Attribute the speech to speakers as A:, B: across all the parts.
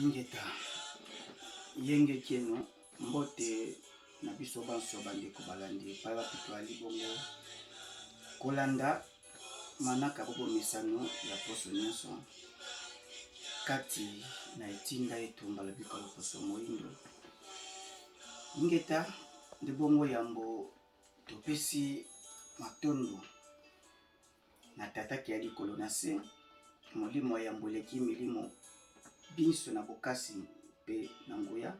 A: Ingeta yenge kieno mbote na biso banso bandeko balandi epai wapi toali bongo kolanda manaka bobomesano ya poso nyonso kati na etinda etumba lobiko loposo moindo. Ingeta nde bongo yambo topesi matondo na Tata kia likolo na se, Molimo ya yambo eleki milimo binso na bokasi mpe na nguya.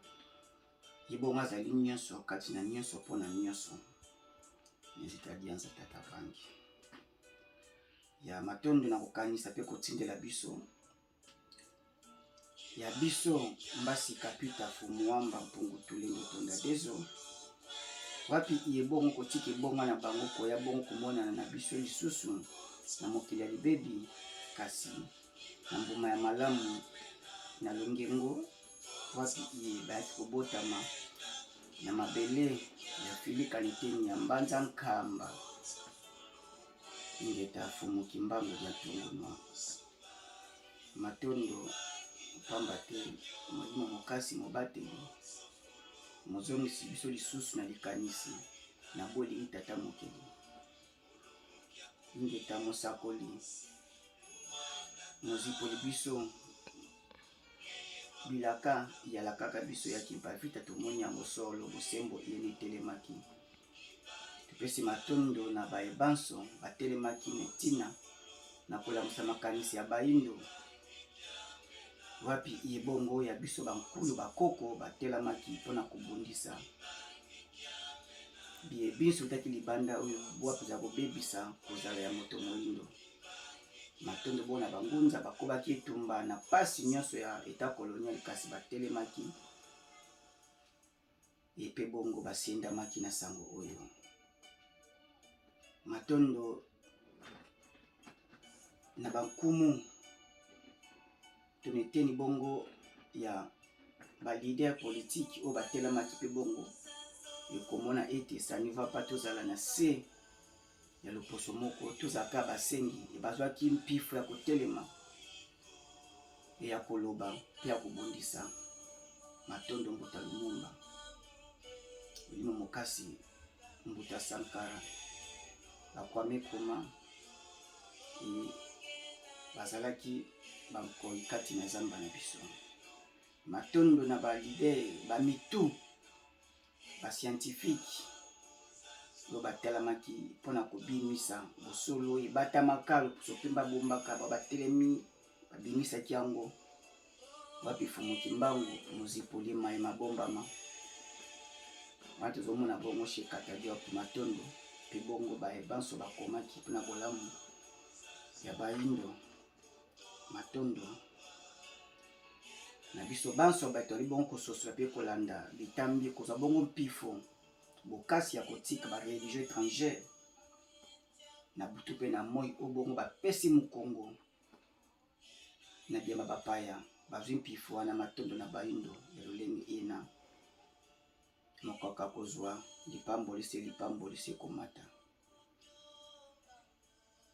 A: Ye bongo azali nyonso kati na nyonso mpo na nyonso. Nzita dianza Tata Vangi ya matondo na kokanisa mpe kotindela biso ya biso mbasi kapita fumuamba mpungu tulendo tonda dezo wapi iye bongo kotika ebonga na bango koya bongo komonana na biso lisusu na mokili ya libebi kasi na mbuma ya malamu na longengo wapi iye bayaki kobotama na mabele ya filika neteni ya mbanza nkamba ingeta fumu kimbangu dia ntungunua. Matondo pamba te Molimo Mokasi Mobateli mozongisi biso lisusu na likanisi na bolingi Tata Mokeli. Ingeta mosakoli mozipoli biso bilaka yalakaka biso ya Kimpa Vita, tomoni yango solo bosembo iyeni etelemaki. Topesi matondo na baye banso batelemaki na ntina na kolamusa makanisi ya baindo wapi iye bongo ya biso bankulu bakoko batelamaki mpo na kobundisa biye binso bitaki libanda oyo wapi za kobebisa kozala ya moto moindo. Matondo bona bangunza bakobaki etumba na pasi nyonso ya etat colonial kasi batelemaki Ye mpe bongo basendamaki na sango oyo. Matondo na bankumu to na eteni bongo ya ba leader politique oyo batelamaki mpe bongo ekomona ete ça ne va pas tozala na se ya loposo moko tozalaka basengi bazwaki mpifo ya kotelema mpe ya koloba mpe ya kobundisa. Matondo Mbuta Lumumba, Molimo Mokasi Mbuta Sankara, ba Kwame Nkrumah e bazalaki bankoi kati na zamba na biso. Matondo na ba leader ba mitu ba scientifique oyo batalamaki mpo na kobimisa bosolo ebatamaka loposo mpe babombaka ba batelemi babimisaki yango wapi Fumu Kimbangu mozipoli maye mabombama wana tozomona bongo chez Kata Diop Matondo mpe bongo baye banso bakomaki mpo na bolamu ya bayindo. Matondo na biso banso bato ali bongo kososola mpe kolanda bitambi kozwa bongo mpifo bokasi ya kotika ba religion étrangère na butu mpe na moi oyo bongo bapesi mokongo na biamba bapaya bazwi mpifo wana. Matondo na baindo ya lolenge ena mokoka kozwa lipamboli se lipamboli se komata.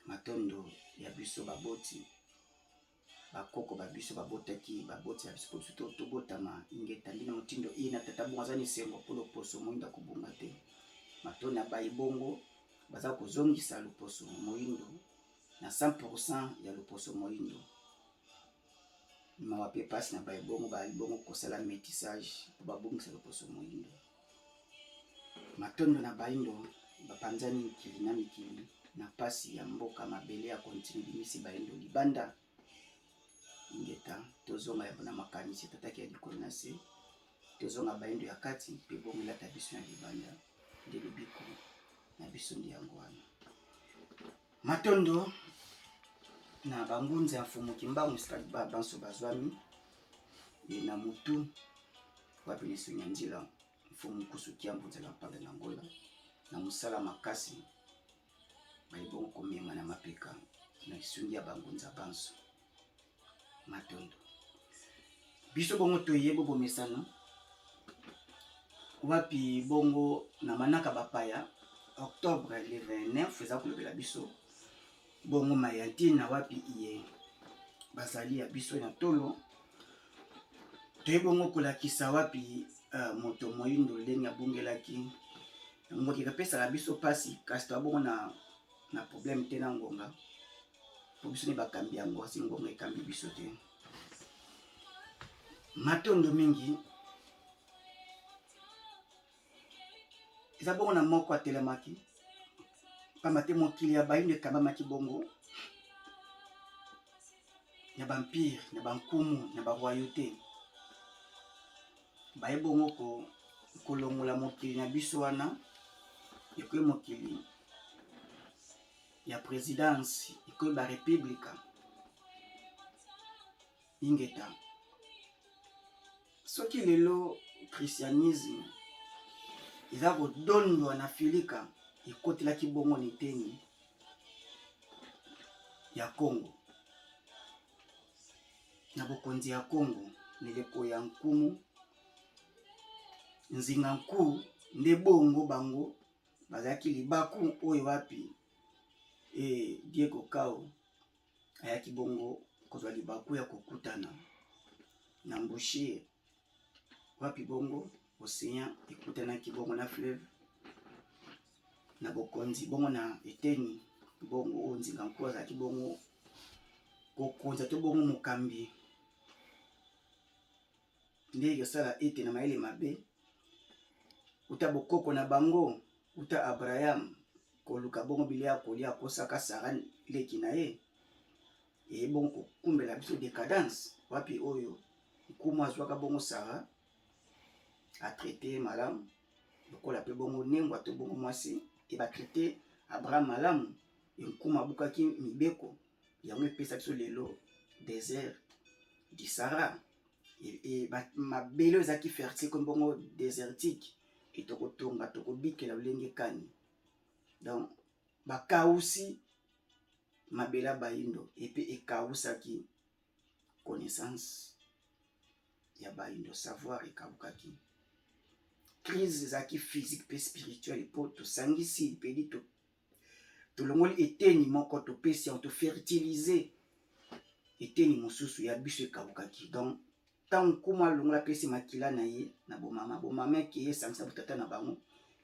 A: Matondo ya biso baboti bakoko ba biso babotaki baboti ya biso po biso tobotama ingeta nde na motindo ina tata bongo aza na esengo mpo loposo moindo akobonga te. Matondo na bayi bongo baza kozongisa loposo moindo na 100% ya loposo moindo. Mawa mpe pasi na bayi bongo bazali bongo kosala metissage mpo babongisa loposo moindo. Matondo na baindo bapanzani mikili na mikili na pasi ya mboka mabele ya continent ebimisi baindo libanda. Ingeta tozonga yambo na makanisi tataki ya likolo na se, tozonga baindo ya kati mpe bongo elata biso na libanda nde lobiko na biso nde yango wana. Matondo na bangunza ya Mfumu Kimbangu esika banso bazwami ye na mutu wapi lisungi ya nzila Mfumu Nkusu Kiambu nzela mpanda na Angola na mosala makasi baye bongo komema na mapeka na lisungi ya bangunza banso. Matondo biso bongo toye bobomesano wapi bongo na manaka bapaya octobre le 29 eza kolobela biso bongo maye ya ntina wapi iye bazali ya biso na tolo. Toye bongo kolakisa wapi moto moyindo ndenge abungelaki mokili epesaka biso mpasi, kasi toya bongo na problème te na ngonga, po biso nde bakambi yango, kasi ngonga ekambi biso te. Matondo mingi. Eza bongo na moko atelemaki, pamba te mokili ya bayindo ekambamaki bongo na bampire, na bankumu, na baroyauté. Baye bongo kolongola mokili na biso wana, ekoyi mokili ya présidence, ekoyi barepublika. Ingeta. Soki lelo christianisme eza kodondwa na Afrika, ekotelaki bongo na eteni ya Congo, na bokonzi ya Congo, na eleko ya nkumu Nzinga Nku. Nde bongo bango bazalaki libaku oyo wapi Diego Cao ayaki bongo kozwa libaku ya kokutana na embouchure, wapi bongo océan ekutanaki bongo na fleuve, na bokonzi bongo na eteni bongo oyo Nzinga Nku azalaki bongo kokonza to bongo mokambi. Nde ekosala ete na mayele mabe uta bokoko na bango, uta Abraham koluka bongo bilei ya kolia, akosaka Sara leki na ye, eye bongo kokumbela biso décadence, wapi oyo nkumu azwaka bongo Sara, atraite malamu lokola mpe bongo nengwa to bongo mwasi, e batraite Abraham malamu. Nkumu abukaki mibeko yango, epesa biso lelo désert du Sahara. Mabele oyo ezalaki fertile komi bongo désertique. E tokotonga, tokobikela lolenge kani? Donc bakausi mabele ya bayindo, epe ekawusaki connaissance ya bayindo, savoir ekawukaki. Crise ezalaki physique mpe spirituelle, mpo tosangisi mpedi, tolongoli eteni moko, topesi yango, tofertilize eteni mosusu ya biso, ekawukaki. Donc ntango nkumu alongola, apesi makila na ye na bomama, bomama ekeye esangisa botata na bango,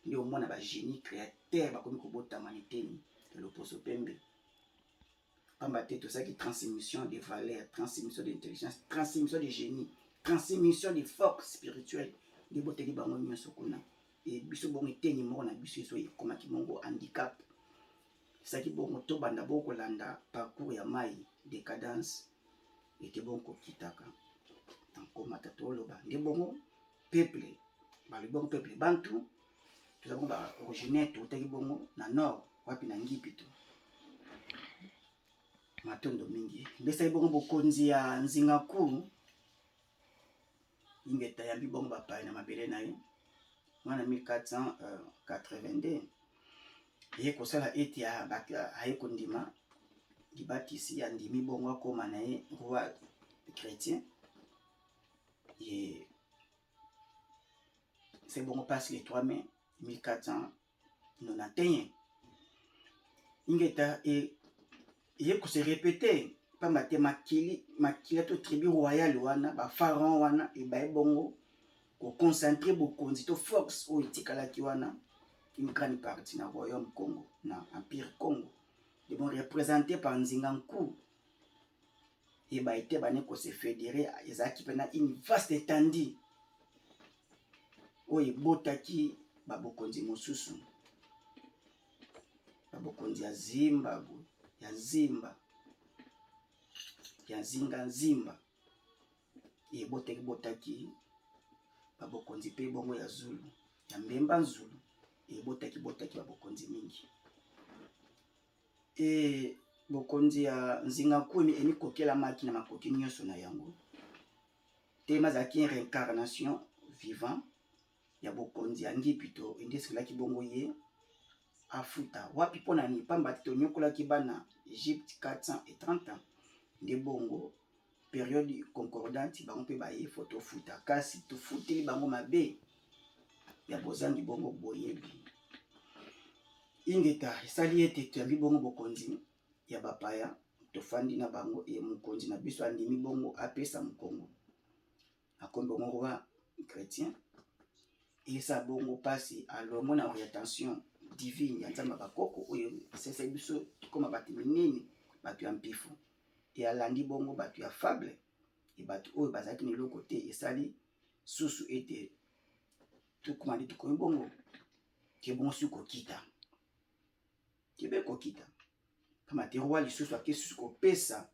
A: nde omona bagénie créateur bakomi kobotama na eteni ya loposo pembe, pamba te tosalaki transmission de valeur, transmission d'intelligence, transmission de génie, transmission de force spirituelle, nde boteli bango nyonso kuna. E biso bongo eteni moko na biso ezo ekomaki bongo handicap. Esalaki bongo tobanda bongo kolanda parcours ya mai, décadence ete bongo kokitaka nkomata. Toloba nde bongo peuple, balobi bongo peuple bantu, toza bongo baoriginaire, toutaki bongo na nord, wapi? Na Ngipito. Matondo mingi. Nde esali bongo bokonzi ya Nzinga Nkuru. Ingeta, yambi bongo bapaya na mabele na ye mwana 1482, ye kosala ete aye kondima libatisi, andimi bongo akóma na ye roi chrétien. Et c'est bongo passe le 3 mai 1491. Ingeta. Eye kose répéter, pamba te makili, makila to tribu royale wana, bapharaon wana, ebaye bongo koconcentre bokonzi to force oyo etikalaki wana, une grande partie na royaume Congo, na empire Congo, de bon représenté par Nzinga Nku. Eyeba ete bane kose fédérer, ezalaki mpena une vaste étendue oyo ebotaki babokonzi mosusu, babokonzi ya Zimbabwe, ya Zimba, ya Nzinga Nzimba, ebotaki botaki babokonzi mpe bongo ya Zulu, ya Mbemba Nzulu, ebotaki botaki babokonzi mingi. E bokonzi ya Nzinga Nku emikokelamaki na makoki nyonso na yango te, azalaki réincarnation vivant ya bokonzi ya Ngipito. Nde esengelaki bongo ye afuta wapi? Mpo na nini? Pamba te tonyokolaki bana Egypte 430 ans. Nde bongo période concordante, bango mpe baye, fo tofuta, kasi tofuteli bango mabe ya bozangi bongo boyebi. Ingeta. Esali ete toyambi bongo bokonzi ya bapaya, tofandi na bango. E mokonzi na biso andimi bongo apesa mokongo. Akomi bongo roi chrétien. Eza bongo mpasi alongwe na orientation divine ya Nzambe ya bakoko oyo esalisaki biso tokóma bato minene, bato ya mpifu. E alandi bongo bato ya fable e bato oyo bazalaki na eloko te. Esali susu ete tokóma nde tokomi bongo ke bongo soki kokita kebe kokita, pamba te roi lisusu ake susu kopesa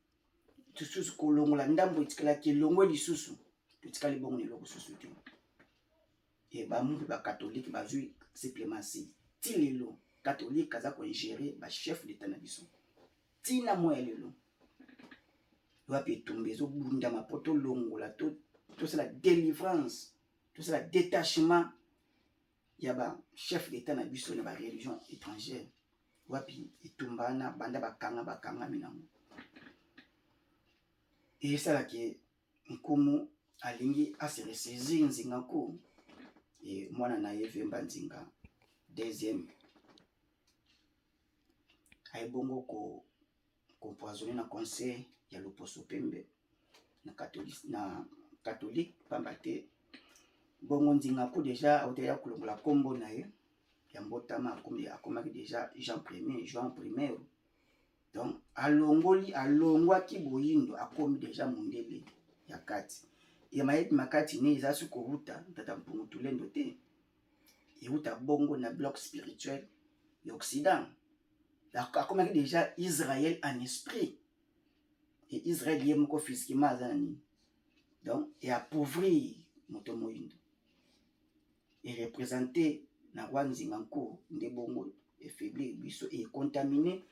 A: lisusu kolongola ndambo etikalaki, elongwe lisusu, totikali bongo na eloko susu te. E bamu mpe bakatholike bazwi suprématie ti lelo. Catholique aza koingérer bachef d'état na biso ntina mwa ya lelo. Wapi etumba ezobundama mpo tolongola, tosala délivrance, tosala détachement ya bachef d'état na biso na bareligion étrangère? Wapi etumba wana banda bakanga bakangami nango? Esalaki nkumu alingi ase ressaisir Nzinga Nku e mwana na ye Vemba Nzinga deuxième aye bongo ko koempoisonner na conseil ya loposo pembe na catholique, pamba te bongo Nzinga Nku déjà autaki kolongola nkombo na ye ya mbotama, akomaki déjà Jean Premier, Jean Primaire. Donc alongoli, alongwaki boyindo, akomi déjà mondele ya kati ya mayebi makati ne. Eza soki kowuta tata Mpungu Tulendo te, ewuta bongo na bloc spirituel ya Occident. Akomaki déjà Israël en esprit et Israël ye moko physiquement aza na nini. Donc eappauvrir moto moyindo, ereprésente na roi Nzinga Nku nde bongo efaiblir biso, econtamine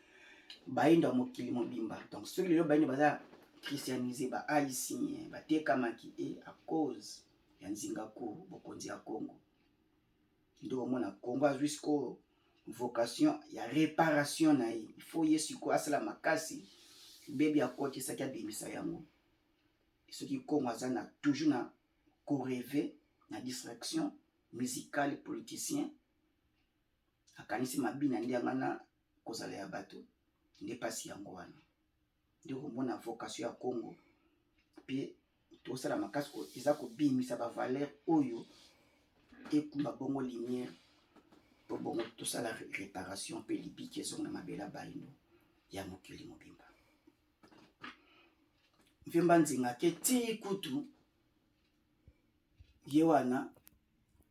A: bayindo ya mokili mobimba. Donc soki lelo bayindo baza christianisé, bahaïtien batekamaki e à cause ya Nzinga Nku, bokonzi ya Congo. Nde omona Congo azwi sikoyo vocation ya réparation na ye. Il faut ye sikoyo asala makasi, bebi akotisaki, abimisa yango. Soki Congo aza na toujours na korêver na distraction musicale politicien, akanisi mabina nde yanga na kozala ya bato, nde mpasi yango wana. Nde komona vocation ya Congo mpe tosala makasi eza kobimisa bavaleur oyo ekumba bongo lumière, mpo bongo tosala réparation mpe libiki ezonga na mabele ya bayindo ya mokili mobimba. Mvemba Nzinga ke ti kutu ye wana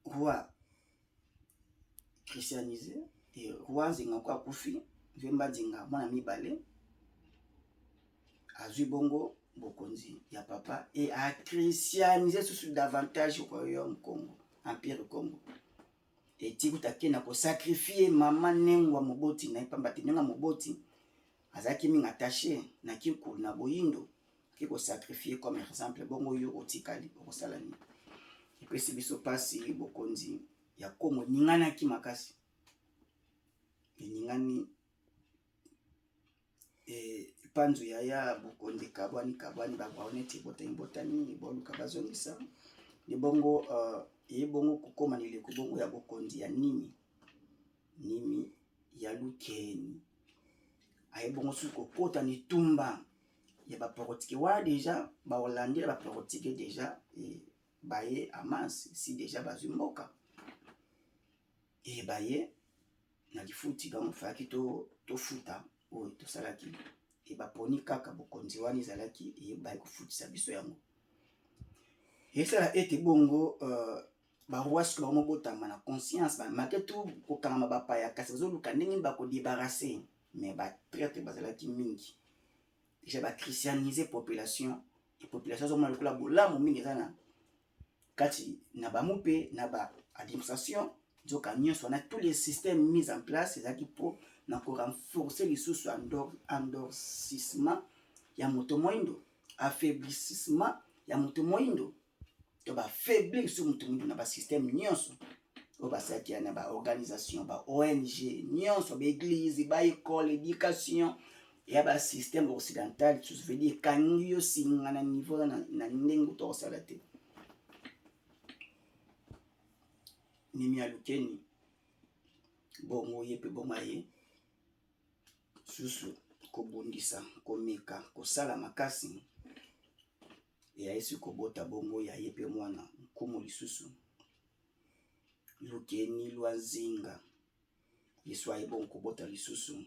A: roi christianisé e roi Nzinga ko akufi. Mvemba Nzinga mwana mibale azwi bongo bokonzi ya papa e achristianise susu davantage royaume Congo, empire Congo. Eti kuta ake na kosacrifier mama Nengwa moboti na ye, pamba te ndenge moboti azalaki mingi attaché na kikulu na boyindo. Ake kosacrifier comme exemple. Bongo yo otikali, okosala nini? Epesi biso mpasi. Bokonzi ya Kongo eninganaki makasi, eningani epanzu yaya bokonzi ekabwani kabwani, babwa neti ebotani botani, boluka bazongisa nde bongo. Eye bongo kokóma na eleko bongo ya bokonzi ya Nimi, Nimi ya Lukeni. Aye bongo soki kokota na etumba ya baportugais wana, déjà bahollandais na baportugais déjà baye amas si déjà bazwi mboka e baye na lifuti. Donc fayaki tofuta oyo tosalaki e baponi kaka bokonzi wana ezalaki eyebai kofutisa biso yango. Esala ete bongo baroi soki bango na conscience malgré tout kokangama bapaya, kasi bazoluka ndenge nini bakodébarrasser. Mais batraître bazalaki mingi, déjà bachristianise population e population azomona lokola bolamu mingi eza na kati na bamu mpe na baadministration. Nzoka nyonso wana, tous les systèmes mis en place ezalaki mpo na korenforcer lisusu endurcissement ya moto moyindo, affaiblissement ya moto moyindo, to bafaiblir lisusu moto moyindo na basystème nyonso oyo basalaki ya na baorganisation, ba ONG nyonso, baéglise, baécole, éducation ya basystème occidental lisusu. Veut dire ekangi yo singa na niveau na ndenge tokosala te. Nimi Alukeni bongo ye mpe bongo aye susu kobundisa, komeka kosala makasi. Eyayesi kobota bongo ya ye mpe mwana nkumu lisusu Lukeni lwa Nzinga. Yesu aye bongo kobota lisusu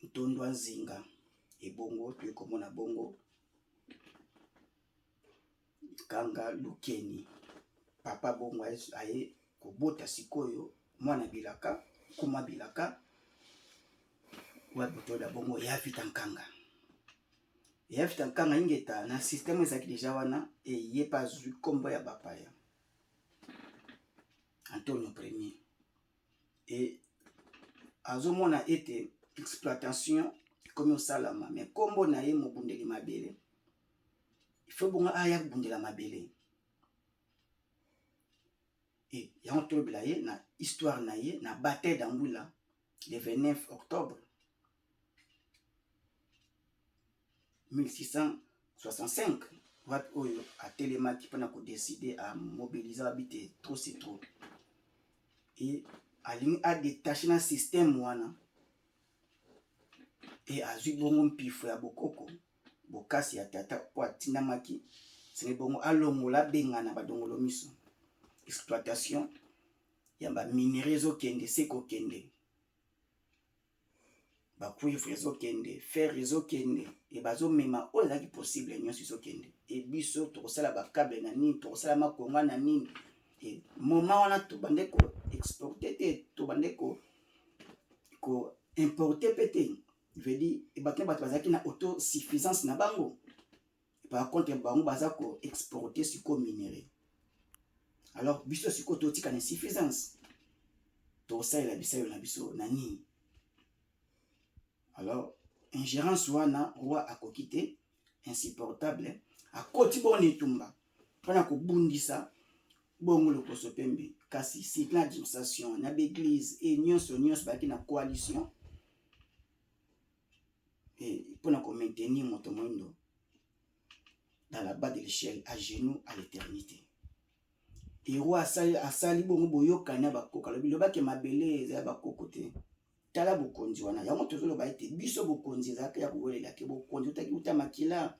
A: Ntondwa Nzinga. Ebongo toye komona bongo Kanga Lukeni papa bongo aye kobota sikoyo mwana bilaka nkuma bilaka wapi toyeba bongo ya Vita Nkanga. Ya Vita Nkanga ingeta na système ezalaki deja wana eye mpe azwi nkombo ya bapaya Antonio Premier e azomona ete exploitation ekomi osalama me nkombo na ye mobundeli mabele ifo bongo aya kobundela mabele e yango tolobela ye na histoire na ye na bataille d'Anguilla le 29 octobre 1665 wapi oyo atelemaki mpona kodeside amobilize babi te trop c'est trop e alingi adetache na systeme wana e azwi bongo mpifo ya bokoko bokasi ya tata mpo atindamaki senge bongo alongola abengana badongolo miso exploitation ya baminere ezokende se kokende ba cuivre ezokende fer ezokende e bazomema oyo ezalaki possible nyonso ezokende e biso tokosala bakable na nini tokosala makonga na nini e moment wana tobande ko exporte te tobande ko ko importe mpe te veut dire bato na bato bazalaki na autosuffisance na bango par contre bango baza ko exporte sikoyo minerai alors biso sikoyo totika na insuffisance tokosalela bisayo na biso na nini alors ingérence wana roi akoki te insupportable akoti bongo na etumba mpona kobundisa bongo lokoso pembe kasi sur na administration na baeglise e nyonso nyonso bayaki na coalition mpona komaintenir moto moindo dans la bas de l'échelle à genoux à l'éternité Hero asali, asali bongo boyokani ya bakoko alobi lobaki mabele eza ya bakoko te tala bokonzi wana yango tozoloba ete biso bokonzi ezalaka ya kowelela te bokonzi otaki uta makila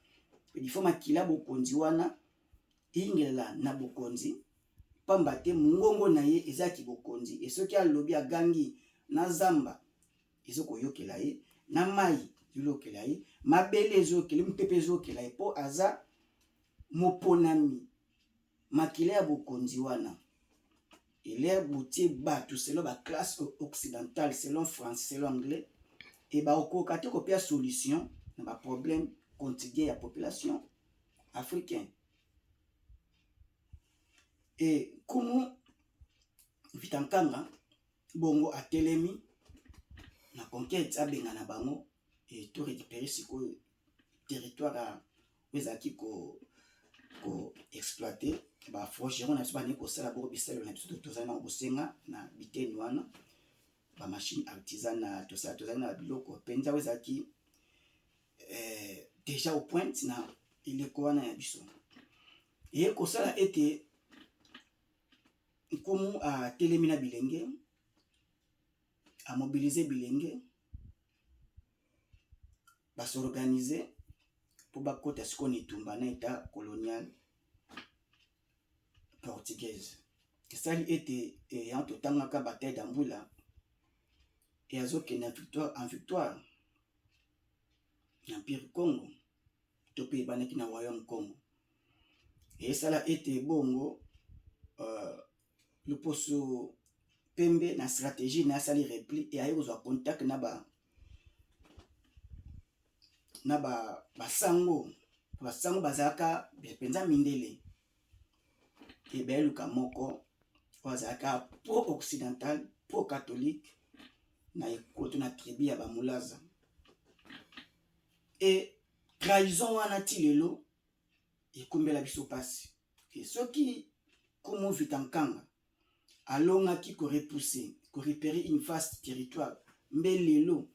A: ilifo makila bokonzi wana ingelela na bokonzi pamba te mongongo na ye ezalaki bokonzi e soki alobi agangi na zamba ezokoyokela ye na mai ezokela ye mabele ezokela ye mpepe ezokela ye mpo aza moponami makila ya bokonzi wana elere botie bato selon baclasse occidentale selon français selon anglais e bakokoka te kopia solution na baproblème quotidien ya population africain e nkumu vitankanga bongo atelemi na conquête abengana bango e to récupérer sikoyo territoire oyo ezalaki ko ko exploiter ba forgeron na biso bandeki kosala bongo bisalelo na biso tozali na kosenga na biteni wana ba machine artisanale tosala tozali na biloko mpenza oyo ezalaki eh, déjà au point na eleko wana ya biso eye kosala ete nkumu atelemi na bilenge amobilize bilenge basorganize mpo bakota sikoyo na etumba na etat colonial portugaise esali ete yango totangaka bataille d'ambula e azokende victoire en victoire na empire congo to mpe ebandaki na royaume congo esala ete bongo uh, loposo pembe na stratégie na asali repli e aye kozwa contact na ba na ba basango basango bazalaka mpenza mindele e bayeluka moko oyo azalaka pro occidental pro catholique na ekoto na tribu ya bamulaza e trahison wana ti lelo ekombela biso mpasi e soki Kumu Vita Nkanga alongaki ko repousser, ko repérer une vaste territoire mbe lelo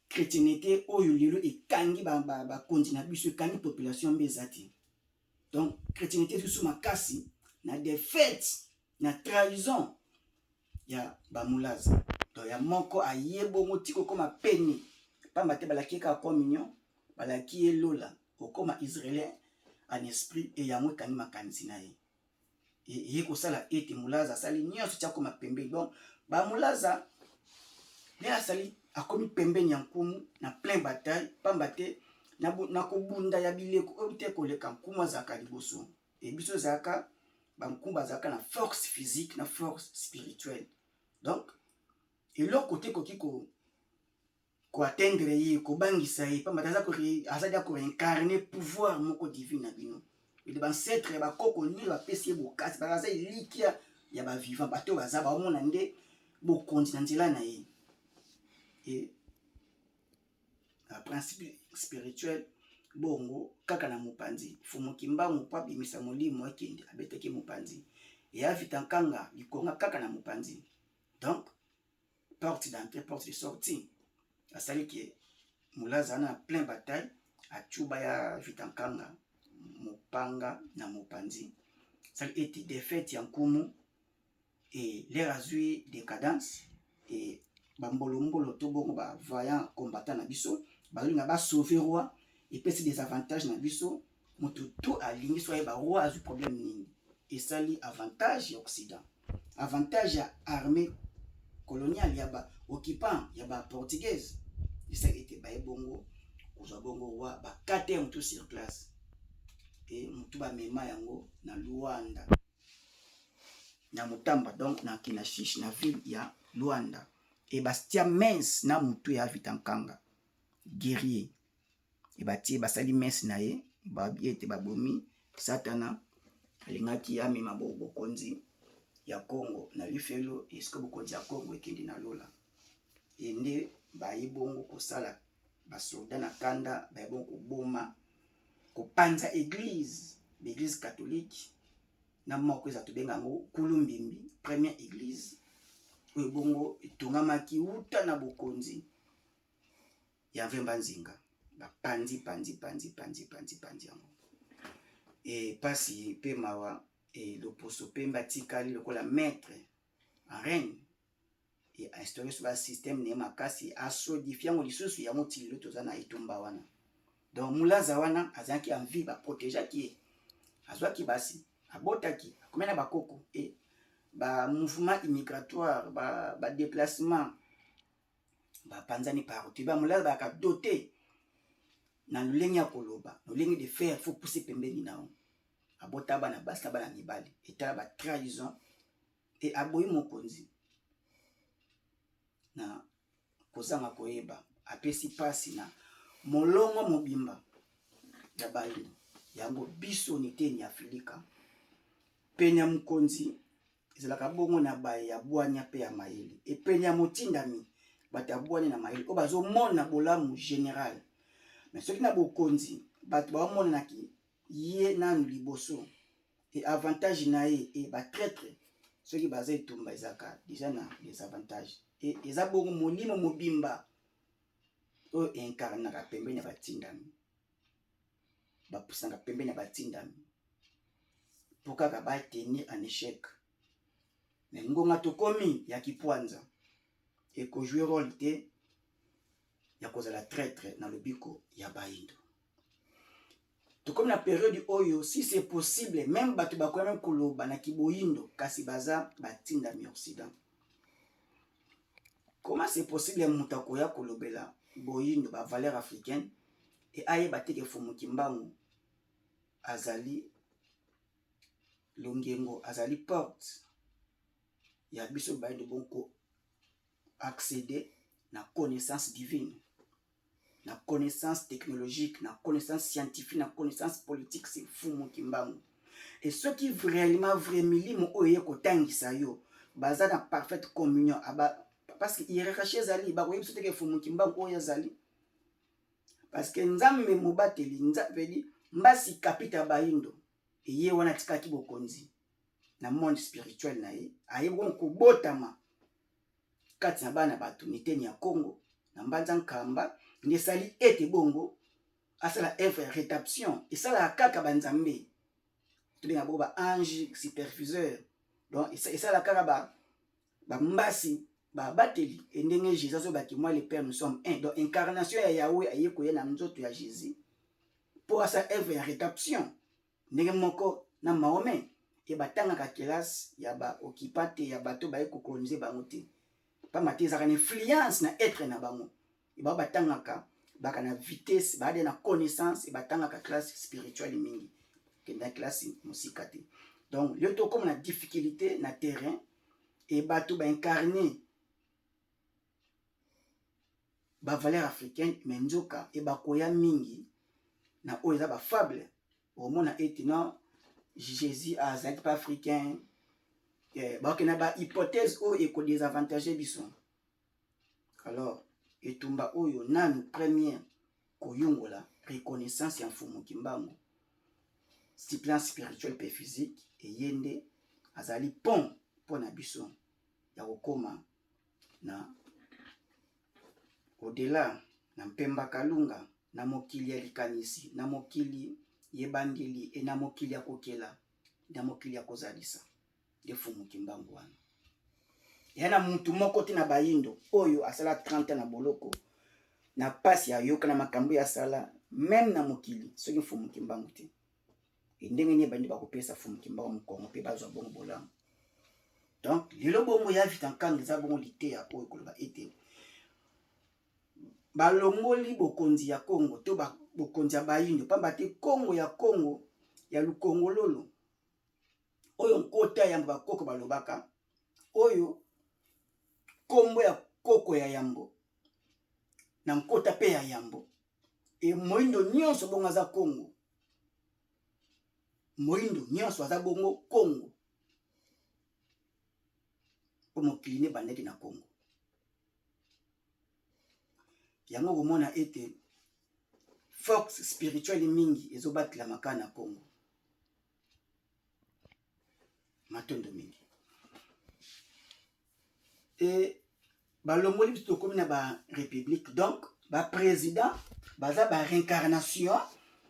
A: chrétienté oyo lelo ekangi bakonzi ba, ba na biso ekangi population mbe eza te donc chrétienté lisusu makasi na défaite na trahison ya bamulaza donc ya moko aye bongo ti kokoma pene pamba te balaki ye kaka communion balaki ye lola. Okoma israélien en esprit e yango ekangi makanisi na ye. Eye kosala ete Mulaza asali nyonso ti akoma pembeni. Donc bamulaza nde asali akomi pembeni ya nkumu na plein bataille, pamba te na kobunda ya bileko oyo te koleka nkumu azalaka liboso. E biso ezalaka bankumu bazalaka na force physique na force spirituelle. Donc eloko te ekoki ko koatteindre ye, kobangisa ye, pamba te aza dia koincarne pouvoir moko divine na bino. Ede bancêtre ya bakoko nde bapesi ye bokasi, baza elikya ya bavivant, bato baza baomona nde bokonzi na nzela na ye. E na principe spirituel bongo kaka na mopanzi Fumu Kimbangu mpo abimisa molimo akende abetaki mopanzi eya Vita Nkanga likonga kaka na mopanzi. Donc porte d'entrée, porte de sortie, asali ke Mulaza na plein bataille acuba ya Vita Nkanga mopanga na mopanzi, asali ete défaite ya nkumu e lere azwi décadence e bambolombolo to bongo ba vaillant combattant na biso bazolinga basauve roi, epesi des avantages na biso. Moto to alingi so ayeba roi azwi problème nini, esali avantage ya Occident, avantage ya armée coloniale ya ba occupant ya ba portugaise. Esali ete baye bongo kozwa bongo roi, bakate ya motu sur place e motu bamema yango na Luanda na Mutamba, donc na Kinashish na ville ya Luanda, e bastia mens na motu ya Vita Nkanga guerrier. E batie basali messe na ye, babi ete babomi Satana alingaki amema bokonzi ya Kongo na lifelo, eske bokonzi ya Kongo ekende na lola. E nde baye bongo kosala basoda na kanda, baye bongo koboma kopanza église, l'église catholique na moko eza tobenga yango Kulumbimbi, première église oyo bongo etongamaki wuta na bokonzi ya Mvemba Nzinga. Bapanzi panzi panzi panzi panzi panzi yango e pasi mpe mawa. E loposo pembe atikali lokola maître en reine e instauré so basystème na ye makasi, asodifie yango lisusu yango ti lelo toza na etumba wana. Donc Mulaza wana azalaki en vie, baprotegeaki ye, azwaki basi, abotaki, akomi na bakoko e bamouvement immigratoire, badéplacement ba bapanzani partout. Bamulaza bayaka doté na lolenge ya koloba, lolenge de faire, faut pousser pembeni na yo. Abota bana basi na bana mibali, etala batrahison e aboyi mokonzi na kozanga koyeba, apesi mpasi na molongo mobimba ya bayindo. Yango biso niteni ya Afrika pene ya mokonzi ezalaka bongo na baye ya bwanya mpe ya mayele, epene ya motindami bato ya bwanya na mayele oyo bazomona bolamu général. Mais soki na bokonzi bato baomonanaki ye nanu liboso e avantage na ye e batraître, soki baza etumba ezalaka déjà na désavantage. E eza bongo molimo mobimba oyo incarnaka pembeni ya batindami, bapusaka pembeni ya batindami mpo kaka batenir en échec. Mais ngonga tokomi ya kipwanza ekojouer rôle te ya kozala traître na lobiko ya bayindo. Tokomi na période oyo, si c'est possible, même bato bakoya même koloba na kiboyindo, kasi baza batindami Occident. Comment c'est possible moto akoya kolobela boyindo, bavaleur africaine, e ayeba te ke Fumu Kimbangu azali longengo, azali porte ya biso bayindo bonko accéder na connaissance divine, na connaissance technologique, na connaissance scientifique, na connaissance politique? C'est Fumu Kimbangu. Et soki réellement vrai milimo oyo eye kotangisa yo baza na parfaite communion aba, parce que hiérarchie ezali, bakoyebi biso te ke Fumu Kimbangu oyo azali, parce que Nzambe mobateli nzambe mbasi kapita bayindo eye wana atikaki bokonzi na monde spirituel na ye, ayebi kongo kobotama kati na bana bato miteni ya Congo na Mbanza Nkamba. Nde esali ete bongo asala œuvre ya rédemption. Esalaka kaka banzambe tobenga bongo baange superviseur, donc esalaka kaka bambasi babateli. Endenge Jésus azobaki: "Moi, le Père, nous sommes un." Donc incarnation ya Yahweh aye koya na nzoto ya Jésus. mpo asala œuvre ya rédemption ndenge moko na Mahomet. E batangaka kelasi ya ba occupants te, ya bato baye kokolonize bango te, pamba te ezalaka na influence na être na bango. E bao batangaka baka na vitesse, baade na connaissance, e batangaka classe spirituelle mingi, kenda classe mosika te. Donc lelo tokóma na difficulté na terrain, e bato baincarne bavaleur africaine, me nzoka e bakoya mingi na oyo eza bafable. Omona ete non, Jésus azalaki mpe africain, bakokende na bahypothèse oyo ekodesavantage biso. Alors etumba oyo nanu première koyungola reconnaissance ya Mfumu Kimbangu sur plan spirituel mpe physique, eye nde azali pont mpo na biso ya kokóma na au-delà, na Mpemba Kalunga, na mokili ya likanisi, na mokili yebandeli, e na mokili ya kokela, na mokili ya kozalisa. Nde Mfumu Kimbangu wana ya na mutu moko te na bayindo oyo asala 30 ans na boloko, na pasi ayoka, na makambo ya asala même na mokili, soki Mfumu Kimbangu te. E ndenge nini ebandi bakopesa Mfumu Kimbangu mokongo mpe bazwa bongo bolamu? Donc lelo bongo ya Vita Nkanga eza bongo liteya oyo koloba ete balongoli bokonzi ya Kongo to bokonzi ya bayindo, pamba te Kongo ya Kongo ya Lukongololo oyo nkota yambo bakoko balobaka, oyo nkombo ya koko ya yambo na nkota mpe ya yambo, e moyindo nyonso bongo aza Kongo, moyindo nyonso aza bongo Kongo, mpo mokili ne ebandaki na Kongo. Yango komona ete force spirituelle mingi ezobatelama kaka na Kongo. Matondo mingi. E balongoli biso, tokomi na barépublique. Donc baprésident baza baréincarnation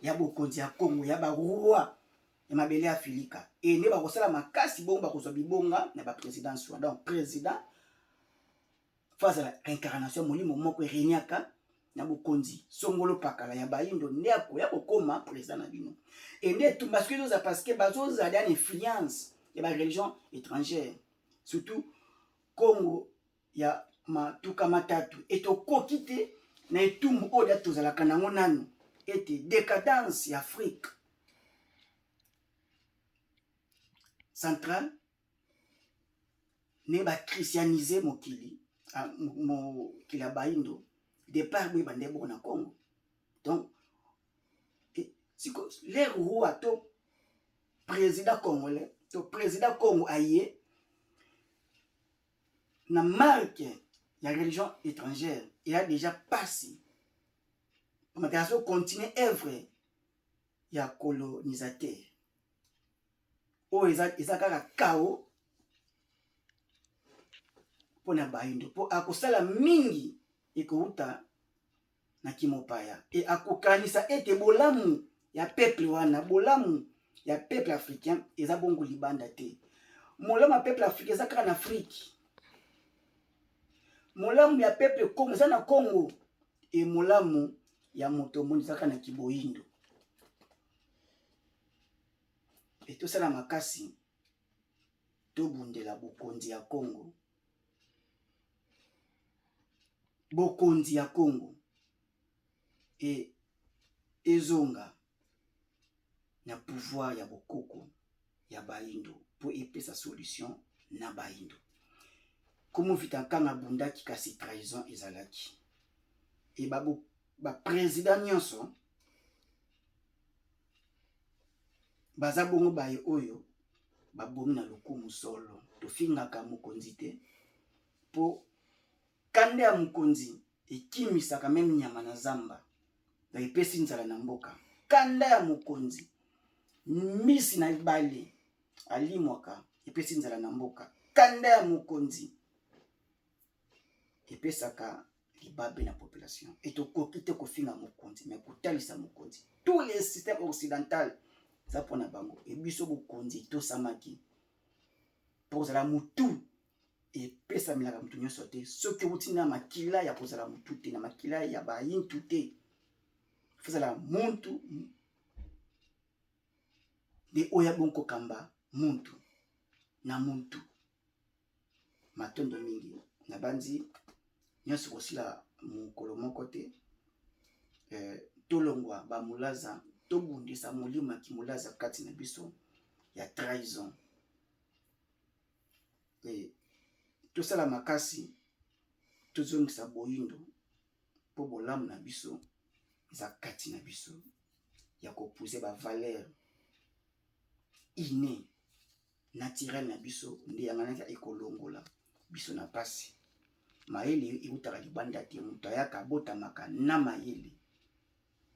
A: ya bokonzi ya Kongo, ya baroi ya mabele ya Afilika, e nde bakosala makasi bongo bakozwa bibonga na baprésidence wana. Donc président faut azala réincarnation, molimo moko eregnaka na bokonzi songolo pakala ya bayindo, nde akoya kokóma président na bino. E nde etumba soki ezoza parce que bazozala na influence ya bareligion étrangère, surtout Kongo ya matuka matatu. E tokoki te na etumbu oyo da tozalaka nango nanu ete décadence ya Afrique centrale ne bachristianise mokili, mokili ya bayindo. Départ boye bande bongo na Congo. Donc siko le roi to président congolais to président Congo aye na marque ya religion étrangère, eya déjà pasi pamate azocontinue œuvre ya colonisateur oyo eza kaka kao mpona bayindo, mpo akosala mingi ekouta na kimopaya, e akokanisa ete bolamu ya peuple wana, bolamu ya peuple africain eza bongo libanda te. Molamu ya peuple africain eza kaka na Afrique, molamu ya peuple Congo eza na Congo, e molamu ya moto omoni eza kaka na kiboyindo. E tosala makasi tobundela bokonzi ya Congo, bokonzi ya Congo e ezonga na pouvoir ya bokoko ya bayindo, mpo epesa solution na bayindo. Komo Vita Nkanga abundaki, kasi trahison ezalaki. E baprésident nyonso baza bongo baye oyo babomi na lokumu solo. Tofingaka mokonzi te, mpo kanda ya mokonzi ekimisaka même nyama na zamba, donc epesi nzala na mboka. Kanda ya mokonzi, mbisi na ebale alimwaka, epesi nzala na mboka. Kanda ya mokonzi epesaka libabe na population. E tokoki te kofinga mokonzi, mais kotalisa mokonzi tous les systèmes occidental eza mpona bango. E biso bokonzi etosamaki mpo kozala motu epesamelaka motu nyonso te. Soki outi na makila ya kozala motu te, na makila ya bayintu te, fozala muntu. Nde oyo abongi kokamba muntu na muntu. Matondo mingi. Nabanzi nyonso kosila mokolo moko te. Eh, tolongwa bamulaza, tobundisa molimo ya kimulaza kati na biso ya trahison. E, tosala makasi tozongisa boyindo mpo bolamu na biso eza kati na biso ya kopuse ba valeur inné naturel na biso nde yango naki ekolongola biso na mpasi. Mayele eutaka libanda te, moto ayaka abotamaka na mayele,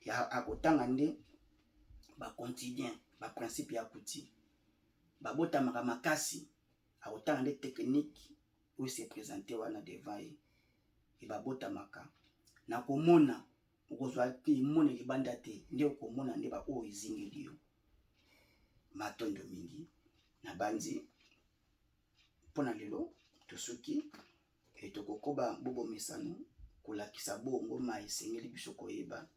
A: akotanga nde ba quotidien, ba principe ya kuti babotamaka makasi, akotanga nde technique oyo se présente wana devant ye. E babotamaka na komona, okozwa emona libanda te, nde okomona nde baoyo ezingeli yo. Matondo mingi. Nabanzi mpo na lelo tosuki e tokokoba bobomesano kolakisa bongo ma esengeli biso koyeba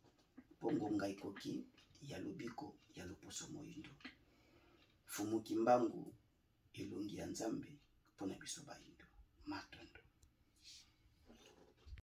A: mpo ngonga ekoki ya lobiko ya loposo moyindo. Fumu Kimbangu, elongi ya Nzambe mpo na biso bayindo. Matondo.